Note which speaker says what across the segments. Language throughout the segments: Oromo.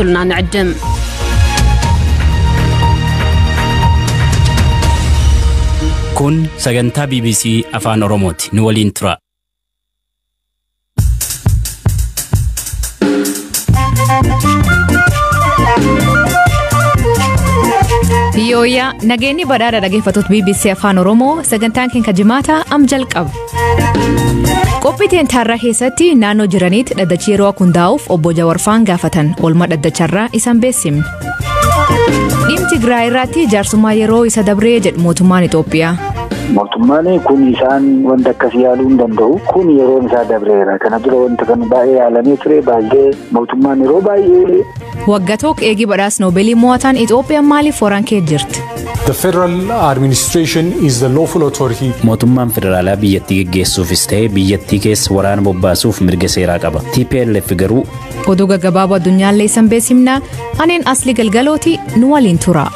Speaker 1: ክትከታተሉና ንዕድም።
Speaker 2: Kun sagantaa BBC Afaan Oromooti. Nu waliin tura.
Speaker 3: Biyyoowwan nageenyi badhaadha dhaggeeffattoota BBC Afaan Oromoo sagantaan keenya jimaata am jalqaba. Qophii teentaarraa keessatti naannoo jiranitti dhaddachi yeroo akka hundaa'uuf obbo Jawarfaan gaafatan oolmaa dhaddacharraa isaan beeksifne. Dhimmi Tigraay irratti jaarsummaa yeroo isa dabree jedhu mootummaan Itoophiyaa.
Speaker 4: Mootummaan kun isaan wanta akkasii yaaluu hin danda'u. Kun yeroon isaa dabreera. Kana dura wanta kan baay'ee yaalamee ture baay'ee mootummaan yeroo baay'ee.
Speaker 3: Waggaa tokko eegii badhaasa Noobeelii mo'atan Itoophiyaan maaliif waraan kee jirti?
Speaker 5: The federal administration is the lawful authority.
Speaker 6: Mootummaan federaalaa biyyattii geggeessuufis ta'ee biyyattii keessa waraana bobbaasuuf mirga seeraa qaba. TPLF garuu.
Speaker 3: Oduu gaggabaaboo addunyaallee isan beeksifna. Aneen asli galgalooti nu waliin tura.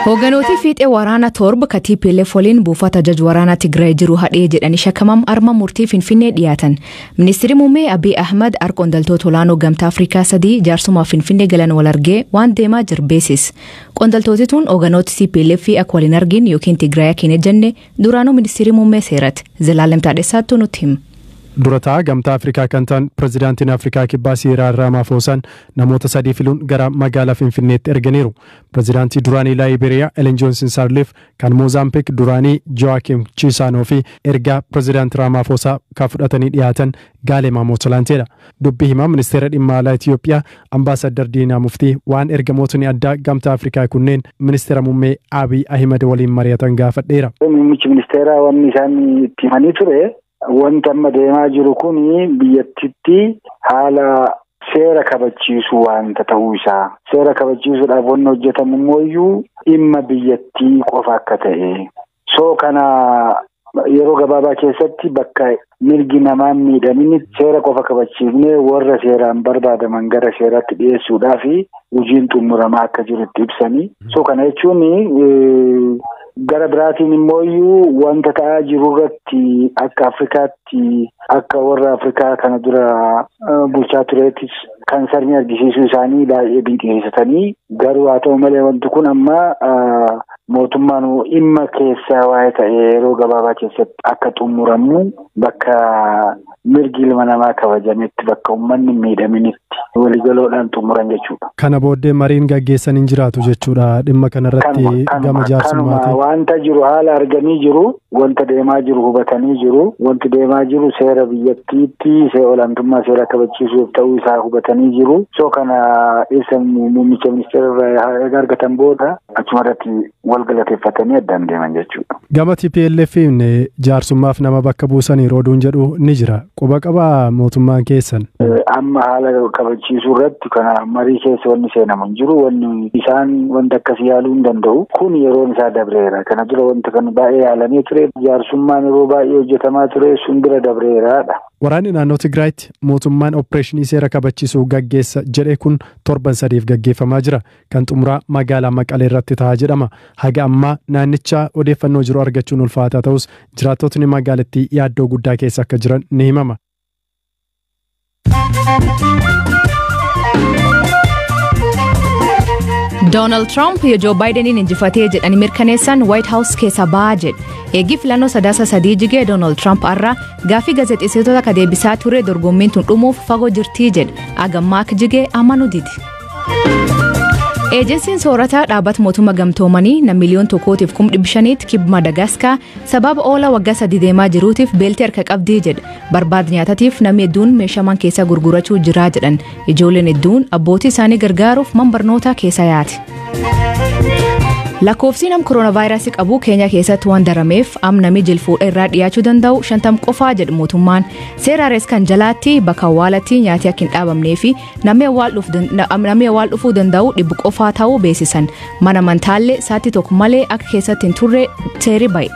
Speaker 3: Hoogganooti fiixee waraana torba ka TPLF waliin buufata ajaj waraanaa Tigraay jiru hadhee jedhanii shakkamam arma murtii Finfinnee dhiyaatan. Ministeerri muummee Abiy Ahmad qondaaltota olaanoo gamtaa Afrikaa sadii jaarsumaaf Finfinnee galan wal argee waan deemaa jiru beeksise. Qondaaltoti tun hoogganooti TPLF akka waliin argin yookiin Tigraay akka hin ejjenne duraanuu ministeerri muummee seeratti. Zalaalem Taadhessaattu nutti hima.
Speaker 7: Durataa gamtaa Afrikaa kan ta'an pirezidaantiin Afrikaa Kibbaa Siiriil Raamaafoosaan namoota sadii filuun gara magaalaa Finfinneetti erganiiru. Pirezidaantii duraanii Laayiberiyaa Elen Joonsin Saarleef kan Moozaambiik duraanii Jo'aakim Chiisaanoo fi ergaa pirezidaantii Raamaafoosaa kan fudhatanii dhiyaatan Gaalemaa Mootolaanteedha. Dubbii himaa ministeera dhimma alaa Itoophiyaa Ambaasaddar Diinaa Muftii waan ergamootni addaa gamtaa Afrikaa kunneen ministeera muummee Abiy Ahimad waliin mari'atan gaafadheera.
Speaker 4: Muummichi ministeeraa wanni isaan itti himanii ture. Wanta amma deemaa jiru kun biyyattitti haala seera kabachiisu wanta ta'uu isaa. Seera kabachiisuudhaaf wanni hojjetamu immoo dhimma biyyattii qofa akka ta'e. Soo kana yeroo gabaabaa keessatti bakka mirgi namaa miidhamini seera qofa kabachiifnee warra seeraan barbaadaman gara seeraatti dhiyeessuudhaa fi hojiin xumuramaa akka jirutti ibsanii. Soo kana jechuun gara biraatiin immoo wanta ta'aa jiru irratti akka Afrikaatti akka warra Afrikaa kana dura bulchaa tureettis kan sarni argisiisuu isaanii baay'ee dinqisiifatanii garuu haa ta'u malee wanti kun amma mootummaan dhimma keessaa waa'ee ta'e yeroo gabaabaa keessatti akka xumuramu bakka mirgi ilma namaa kabajametti bakka uummanni miidhaminitti waligaloodhaan xumuran jechuudha.
Speaker 7: Kana booddee mariin gaggeessan hin jiraatu jechuudha dhimma kanarratti gama jaarsummaatiin.
Speaker 4: Wanta jiru haala arganii jiru, wanta deemaa jiru hubatanii jiru, wanti deemaa jiru seera biyyattiitti olaantummaa seera kabachiisuuf ta'uu isaa hubatanii jiru. Soo kana ibsa muummicha ministeera irraa argatan booda achuma irratti wal galateeffatanii addaan deeman jechuudha.
Speaker 7: Gama TPLF'n jaarsummaaf nama bakka buusanii oduun jedhu ni jira. Quba qabaa mootummaan keessan.
Speaker 4: Amma haala kabachiisuu irratti kana marii keessa wanni seenamu hin jiru. Wanni isaan wanta akkasii yaaluu hin danda'u. Kun yeroon isaa dabreera. Kana dura wanta kan baay'ee yaalamee ture. Jaarsummaan yeroo baay'ee hojjetamaa ture sun bira dabreeraadha.
Speaker 7: Waraanni naannoo Tigraayitti mootummaan opereeshinii seera kabachiisuu gaggeessa jedhe kun torban sadiif gaggeeffamaa jira. Kan xumuraa magaalaa Maqalee irratti ta'aa jedhama. Haga ammaa naannichaa odeeffannoo jiru argachuun ulfaataa ta'us jiraattotni magaalattii yaaddoo guddaa keessa akka jiran ni himama.
Speaker 3: Doonaald Tiraamp yoo Joo Baayideniin injifatee jedhanii mirkaneessan Waayit Haawus keessa ba'aa jedhe. Eegii filannoo 3 jigee Doonaald Tiraamp har'a gaaffii gaazexeessitoota akka deebisaa ture dorgommiin tun dhumuuf fagoo jirtii jedhe. Hagammaa akka jigee amanuu dide. Eejensiin soorataa dhaabbata mootummaa gamtoomanii nam 1,500,000 kibba Madagaskar sababa oola waggaa 3 deemaa jiruutiif beeltii harka qabdii jedhe. Barbaada nyaatatiif namni hedduun meeshaa keessa gurgurachuu jiraa jedhan. Ijoolleen hedduun abbootii isaanii gargaaruuf man barnootaa keessa yaati. Lakkoofsi nam kooronaavaayirasii qabu Keeniyaa keessatti waan darameef am namni jilfuudha irraa dhiyaachuu danda'u 50 qofaa jedhu mootummaan. Seera haares kan jalaatti bakka awwaalatti nyaati akka hin dhaabamnee fi namni awwaal dhufuu danda'u 100 qofaa ta'uu beeksisan. Mana amantaallee sa'aatii tokko malee akka keessatti hin turre seerri ba'e.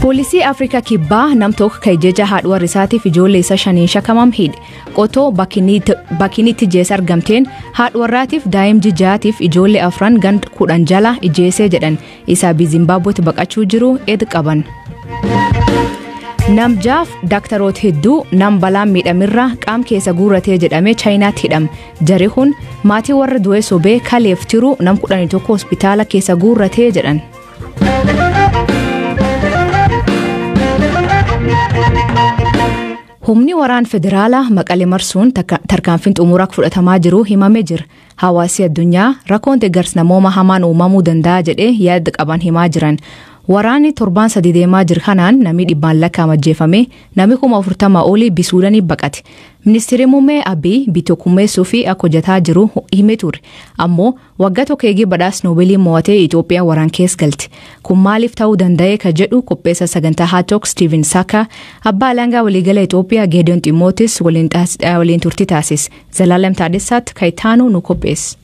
Speaker 3: Poolisii Afrikaa Kibbaa nam tokko kan ijjeecha haadha warra isaatiif ijoollee isaa shaniin shakkamam hidhe. Qotoo bakki itti ijjeessa argamteen haadha warraatiif daa'im jahaatiif ijoollee afran ganda 10 jala ijjeessee jedhan. Isaa bi Zimbabweetti baqachuu jiru ed qaban. Namjaaf daaktaroota hedduu nam balaan miidhamirraa qaam keessa guuratee jedhamee Chaayinaatti hidhame. Jari kun maatii warra du'e sobee kaleef tiru nam 11 hospitaala keessa guuratee jedhan. Humni waraan federaalaa Maqalee marsuun tarkaanfiin xumuraa fudhatamaa jiru himamee jira. Hawaasni addunyaa rakkoon deeggarsa namooma hamaan uumamuu danda'a jedhee yaada qaban himaa jiran. Waraanni torbaan 3 deemaa jiru kanaan namni dhibbaan lakkaa'ame ajjeefame, namni 40,000 olii bisuudhaan baqate. Ministeerri muummee Abiy bitokkummeessuu fi akka hojjetaa jiru himee ture. Ammoo waggaa tokko eegee badhaasa Noobeelii mo'atee Itoophiyaa waraan keessa galte. Kun maaliif ta'uu danda'e ka jedhu qopheessa sagantaa Hard Talk Steven Saka abbaa alangaa waliigala Itoophiyaa Geediyoon Ximootis waliin turtii taasise. Zalaalam Taadessaatti Kayitaanuu nu qopheesse.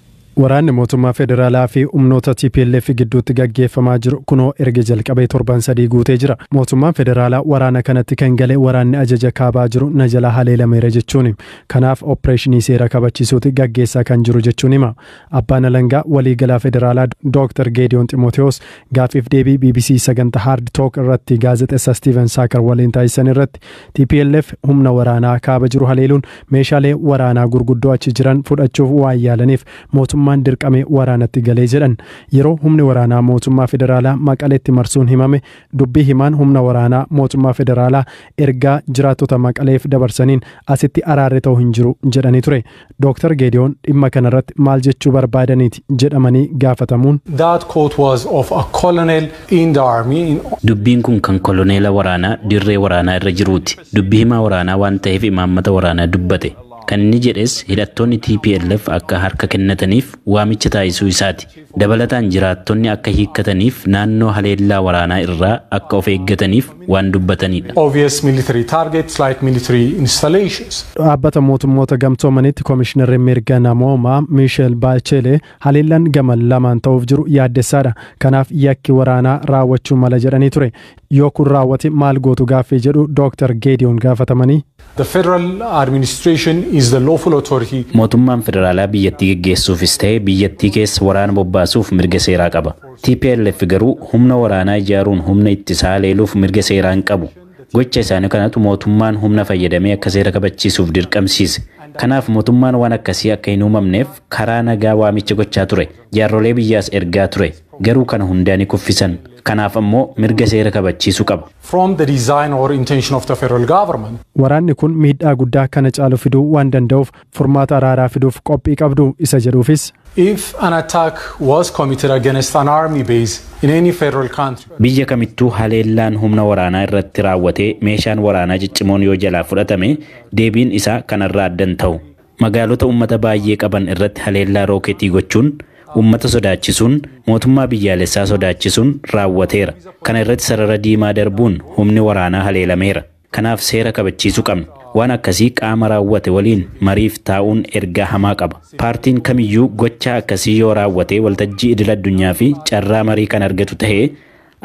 Speaker 7: Waraanni mootummaa federaalaa fi humnoota TPLF gidduutti gaggeeffamaa jiru kunoo erga jalqabee torban 3 guutee jira. Mootummaan federaalaa waraana kanatti kan gale waraanni ajaja kaabaa jiru na jalaa haleelameera jechuun, kanaaf opereeshinii seera kabachiisuuti gaggeessaa kan jiru jechuun hima. Abbaan alangaa waliigalaa federaalaa Dr. Geediyoon Ximootewoos gaaffiif deebii BBC sagantaa Hard Talk irratti gaazexeessaa Steven Saakar waliin taasisan irratti TPLF humna waraanaa kaaba jiru haleeluun meeshaalee waraanaa gurguddoo achi jiran fudhachuuf waan yaalaniif mootummaan dirqamee waraanatti galee jedhan. Yeroo humni waraanaa mootummaa federaalaa Maqaleetti marsuun himame, dubbii himaan humna waraanaa mootummaa federaalaa ergaa jiraattota Maqaleef dabarsaniin asitti araarri ta'u hin jiru jedhanii ture. Dr. Geediyoon dhimma kanarratti maal jechuu barbaadaniiti jedhamanii gaafatamuun.
Speaker 5: That quote was of a colonel in the army.
Speaker 6: Dubbiin kun kan koloneela waraanaa dirree waraanaa irra jiruuti. Dubbii himaa waraanaa waan ta'eef imaammata waraanaa dubbate. Kan inni jedhes hidhattoonni TPLF akka harka kennataniif waamicha taasisuu isaati. Dabalataan jiraattonni akka hiikkataniif, naannoo haleellaa waraanaa irraa akka of eeggataniif waan dubbatanidha.
Speaker 5: Obvious military targets like military installations.
Speaker 7: Dhaabbata mootummoota gamtoomanitti koomishinarri mirga namoomaa Miisheel Baachelee haleellaan gama lamaan ta'uuf jiru yaaddessaadha. Kanaaf yakki waraanaa raawwachuu mala jedhanii ture. Yoo kun raawwate maal gootu gaaffii jedhu Dr. Geediyoon gaafatamanii.
Speaker 5: The federal administration is the lawful authority.
Speaker 6: Mootummaan federaalaa biyyattii geggeessuufis ta'e biyyattii keessa waraana bobbaasuuf mirga seeraa qaba. TPLF garuu humna waraanaa ijaaruun humna ittisaa haleeluuf mirga seeraa hin qabu. Gocha isaanii kanatu mootummaan humna fayyadamee akka seera kabachiisuuf dirqamsiise. Kanaaf mootummaan waan akkasii akka hin uumamneef karaa nagaa waamicha gochaa ture. Jaarrolee biyyaas ergaa ture. Garuu kana hundaa ni kuffisan. Kanaaf ammoo mirga seera kabachiisuu qaba.
Speaker 5: From the design or intention of the federal government.
Speaker 7: Waraanni kun miidhaa guddaa kana caalu fiduu waan danda'uuf furmaata araaraa fiduuf qophii qabdu isa jedhuufis.
Speaker 5: If an attack was committed against an army base in any federal country.
Speaker 6: Biyya kamittuu haleellaan humna waraanaa irratti raawwatee meeshaan waraanaa ciccimoon yoo jalaa fudhatame, deebiin isaa kanarraa addan ta'u. Magaalota uummata baay'ee qaban irratti haleellaa rooketii gochuun, uummata sodaachisuun, mootummaa biyyaalessaa sodaachisuun raawwateera. Kana irratti sarara diimaa darbuun humni waraanaa haleelameera. Kanaaf seera kabachiisuu qabna. Waan akkasii qaama raawwate waliin mariif taa'uun ergaa hamaa qaba. Paartiin kamiyyuu gocha akkasii yoo raawwate waltajjii idil addunyaa fi carraa marii kan argatu ta'ee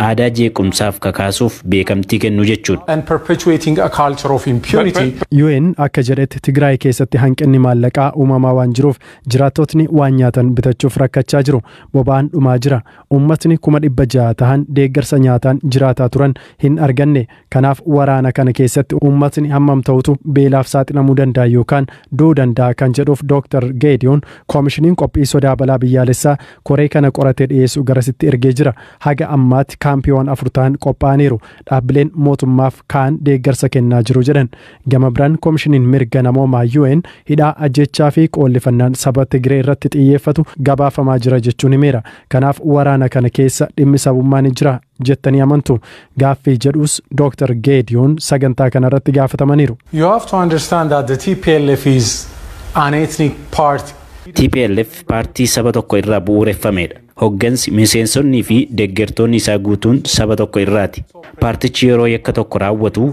Speaker 6: aadaa jeequmsaaf kakaasuuf beekamtii kennuu jechuudha.
Speaker 5: And perpetuating a culture of impunity.
Speaker 7: UN akka jedhetti Tigraay keessatti hanqinni maallaqaa uumamaa waan jiruuf jiraattotni waan nyaatan bitachuuf rakkachaa jiru. Boba'aan dhumaa jira. Uummatni 600,000 tahan deeggarsa nyaataan jiraataa turan hin arganne. Kanaaf waraana kana keessatti uummatni hammam ta'utu beelaaf saaxilamuu danda'a yookaan du'uu danda'a kan jedhuuf Dr. Geediyoon koomishiniin qophii sodaa balaa biyyaalessaa koree kana qoratee dhiyeessu garasitti ergee jira. Haga ammaatti kaampiiwwan 4 ta'an qophaa'aniiru. Dhaabbileen mootummaaf kaan deeggarsa kennaa jiru jedhan. Gama biraan koomishiniin mirga namoomaa UN hidhaa, ajjechaa fi qoollifannaan saba Tigree irratti xiyyeeffatu gabaafamaa jira jechuun himeera. Kanaaf waraana kana keessa dhimmi sabummaa ni jira jettanii amantu gaaffii jedhus Dr. Geediyoon sagantaa kanarratti gaafatamaniiru.
Speaker 5: You have to understand that the TPLF is an ethnic party.
Speaker 6: TPLF paartii saba tokko irraa bu'uureffamedha. Hoggansi, miseensonnii fi deeggartoonni isaa guutuun saba tokko irraati. Paartichi yeroo yakka tokko raawwatu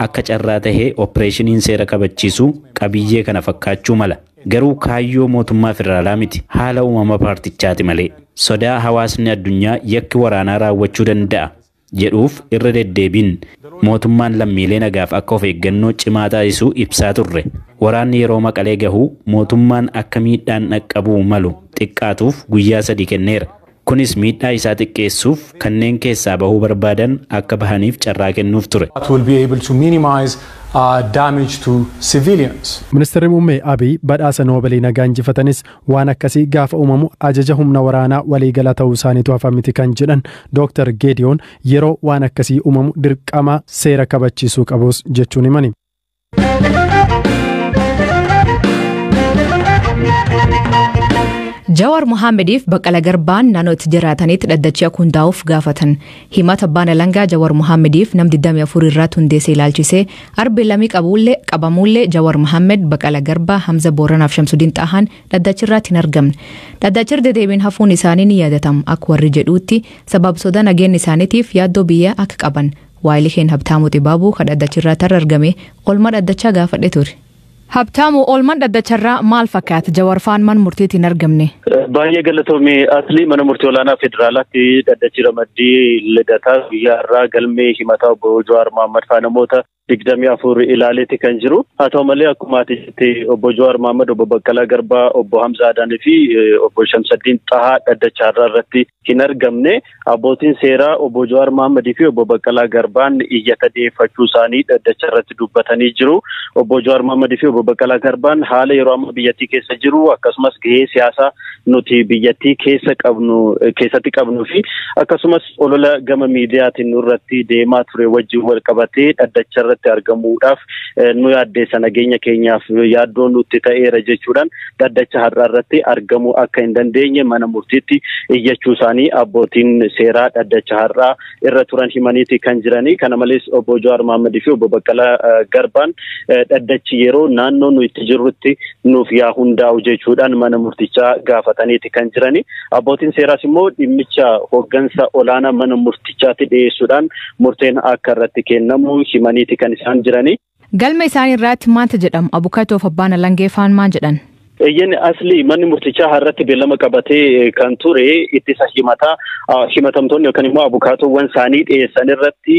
Speaker 6: akka carraa tahee opereeshiniin seera kabachiisu qabiyyee kana fakkaachuu mala. Garuu kaayyoo mootummaa federaalaa miti. Haala uumama paartichaati malee. Sodaa hawaasni addunyaa yakki waraanaa raawwachuu danda'a. Jedhuuf irra deddeebiin mootummaan lammiilee nagaaf akka of eeggannoo cimaa taasisu ibsaa turre. Waraanni yeroo Maqalee gahu mootummaan akka miidhaan dhaqqabuu malu xiqqaatuuf guyyaa 3 kenneera. Kunis miidhaa isaa xiqqeessuuf kanneen keessaa bahuu barbaadan akka bahaniif carraa kennuuf ture.
Speaker 5: That will be able to minimize damage to civilians.
Speaker 7: Ministeerri muummee Abiy badhaasa Noobeelii nagaa injifatanis waan akkasii gaafa uumamu ajaja humna waraanaa waliigala ta'uu isaaniitu hafa miti kan jedhan Dr. Geediyoon, yeroo waan akkasii uumamu dirqama seera kabachiisuu qabus jechuun himani.
Speaker 3: Jawaar Mohaammeediif Baqqala Garbaan naannoo itti jiraatanitti dhaddachi akka hundaa'uuf gaafatan. Himata abbaan alangaa Jawaar Mohaammeediif nam 24 irratti hundeesse ilaalchisee arbi lamii qabamuullee Jawaar Mohaammed, Baqqala Garbaa, Hamza Booranaaf Shamsudiin Xahaan dhaddachi irratti hin argamne. Dhaddachi deddeebiin hafuun isaanii ni yaadatama. Akka warri jedhuutti sababa sodaa nageenya isaaniitiif yaaddoo biyyaa akka qaban. Waayilii Habtaamuu Xibaabuu kan dhaddachi irratti argame oolmaa dhaddachaa gaafadhe ture. Habtaamu, oolmaan dhaddacharraa maal fakkaata? Jawaar faan man murtiitti hin argamne.
Speaker 1: Baay'ee galatoomii Aslii. Mana murtii olaanaa federaalaatti dhaddachi ramaddii Lidataa guyyaa irraa galmee himataa obbo Jawaar Mohaammed faa namoota 24 ilaaleeti kan jiru. Haa ta'u malee, akkuma ati jette, obbo Jawaar Mohaammed, obbo Baqqalaa Garbaa, obbo Hamza Adaanii fi obbo Shamsaddiin Xahaa dhaddacha irraa irratti hin argamne. Abbootiin seeraa obbo Jawaar Mohaammed fi obbo Baqqalaa Garbaan iyyata dhiyeeffachuu isaanii dhaddacha irratti dubbatanii jiru. Obbo Jawaar Mohaammed fi obbo Baqqalaa Garbaan haala yeroo amma biyyattii keessa jiru, akkasumas gahee siyaasaa nuti biyyattii keessa qabnu keessatti qabnuu fi akkasumas olola gama miidiyaatiin nurratti deemaa ture wajjin wal qabatee dhaddacha irratti argamuudhaaf nu yaaddeessa, nageenya keenyaaf yaaddoo nutti ta'eera jechuudhaan dhaddacha har'aa irratti argamuu akka hin dandeenye mana murtiitti iyyachuu isaanii abbootiin seeraa dhaddacha har'aa irra turan himaniiti kan jiranii. Kana malees, obbo Jawaar Mohaammed fi obbo Baqqalaa Garbaan dhaddachi yeroo naannoo nu itti jirrutti nuuf yaa hundaa'u jechuudhaan mana murtichaa gaafataniiti kan jiranii. Abbootiin seeraas immoo dhimmicha hooggansa olaanaa mana murtichaatti dhiyeessuudhaan murteen akka irratti kennamu himaniiti kan isaan jiranii.
Speaker 3: Galma isaanii irratti maanta jedhamu? Abukaatoof abbaan alangee faan maal jedhan?
Speaker 1: Eeyyan Asli, manni murtichaa har'atti beellama qabatee kan ture ittisa himataa himatamtoonni yookaan immoo abukaatoowwan isaanii dhiyeessan irratti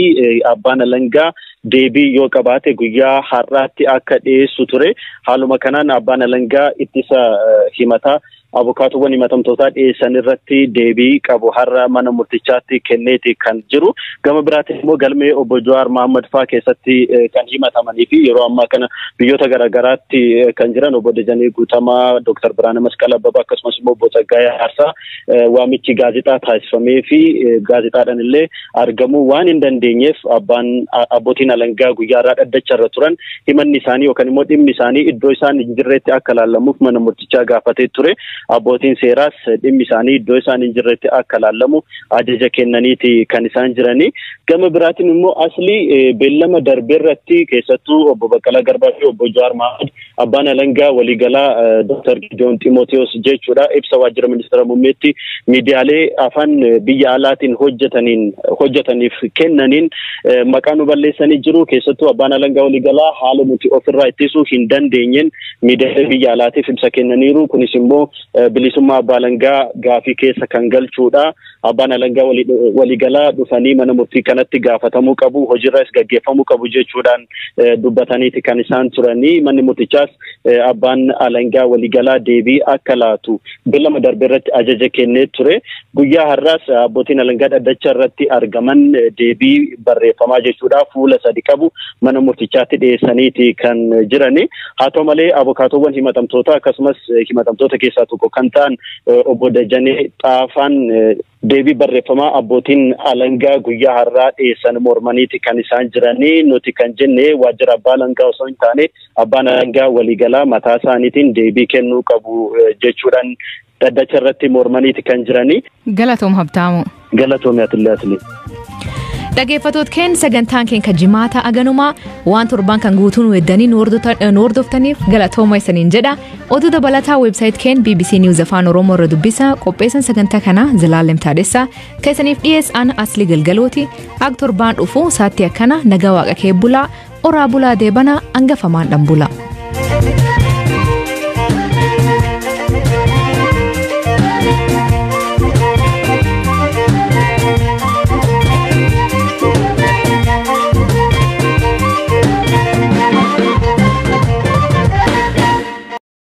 Speaker 1: abbaan alangaa deebii yoo qabaate guyyaa har'aatti akka dhiyeessu ture. Haaluma kanaan abbaan alangaa ittisa himataa abukaatoowwan himatamtootaa dhiyeessan irratti deebii qabu har'a mana murtichaatti kenneeti kan jiru. Gama biraatiin immoo galmee obbo Jawaar Mohaammed faa keessatti kan himatamanii fi yeroo ammaa kana biyyoota garaagaraatti kan jiran obbo Dajanee Guutamaa, Dooktar Biraana Masqal Abbabaa, akkasumas immoo obbo Tsaggaayee Aarsaa waamichi gaazexaa taasifamee fi gaazexaadhaan illee argamuu waan hin dandeenyeef, abbaan abbootiin alangaa guyyaa irraa dhaddacha irra turan himanni isaanii yookaan immoo dhimmi isaanii iddoo isaan hin jirretti akka laallamuuf mana murtichaa gaafatee ture. Abbootiin seeraas dhimmi isaanii iddoo isaan hin jirretti akka laallamu ajaja kennaniiti kan isaan jiranii. Gama biraatiin immoo Asli, beellama darbeerratti keessattuu obbo Baqqalaa Garbaa fi obbo Jawaar Mohaammed abbaan alangaa waliigalaa Dr. Gideon Ximootiyoos jechuudha ibsa waajjira ministeera muummeetti miidiyaalee afaan biyya alaatiin hojjetaniin hojjetaniif kennaniin maqaa nu balleessanii jiru, keessattuu abbaan alangaa waliigalaa haala nuti ofirraa ittisuu hin dandeenyeen miidiyaalee biyya alaatiif ibsa kennaniiru, kunis immoo bilisummaa abbaa alangaa gaafii keessa kan galchuudha. Abbaan alangaa waliigalaa dhufanii mana murtii kanatti gaafatamuu qabu, hojiirras gaggeeffamuu qabu jechuudhaan dubbataniiti kan isaan turanii. Manni murtichaas abbaan alangaa waliigalaa deebii akka laatu beellama darbe irratti ajaja kennee ture. Guyyaa har'aas abbootiin alangaa dhaddacha irratti argaman deebii barreeffamaa jechuudha fuula 3 qabu mana murtichaatti dhiyeessaniiti kan jirani. Haa ta'u malee, abukaatoowwan himatamtoota akkasumas himatamtoota keessaa tokko kan ta'an obbo Dajanee Xaafaan deebii barreeffamaa abbootiin alangaa guyyaa har'aa dhiyeessan mormaniiti kan isaan jiranii. Nuti kan jenne waajjira abbaa alangaa osoo hin taane abbaan alangaa waliigalaa mataa isaaniitiin deebii kennuu qabu jechuudhaan dhaddacha irratti mormaniiti kan jiranii.
Speaker 3: Galatoom, Habtaamu.
Speaker 1: Galatoom atillee, Asli.
Speaker 3: Dhaggeeffattoota keenya, sagantaan keenya jimaata aganumaa. Waan torban kan guutuu nu eeddanii nu hordoftaniif galatooma isaniin jedha. Oduu dabalataa website keenya BBC News Afaan Oromoo irra dubbisa. Qopheessan sagantaa kanaa Zalaalem Taadessaa, kan isaniif dhiyeessan Asli Galgalooti. Ag torbaan dhufu saatti akkana nagaa waaqa kee bulaa, oraa bulaa, deebanaa hangafamaan dhan bula.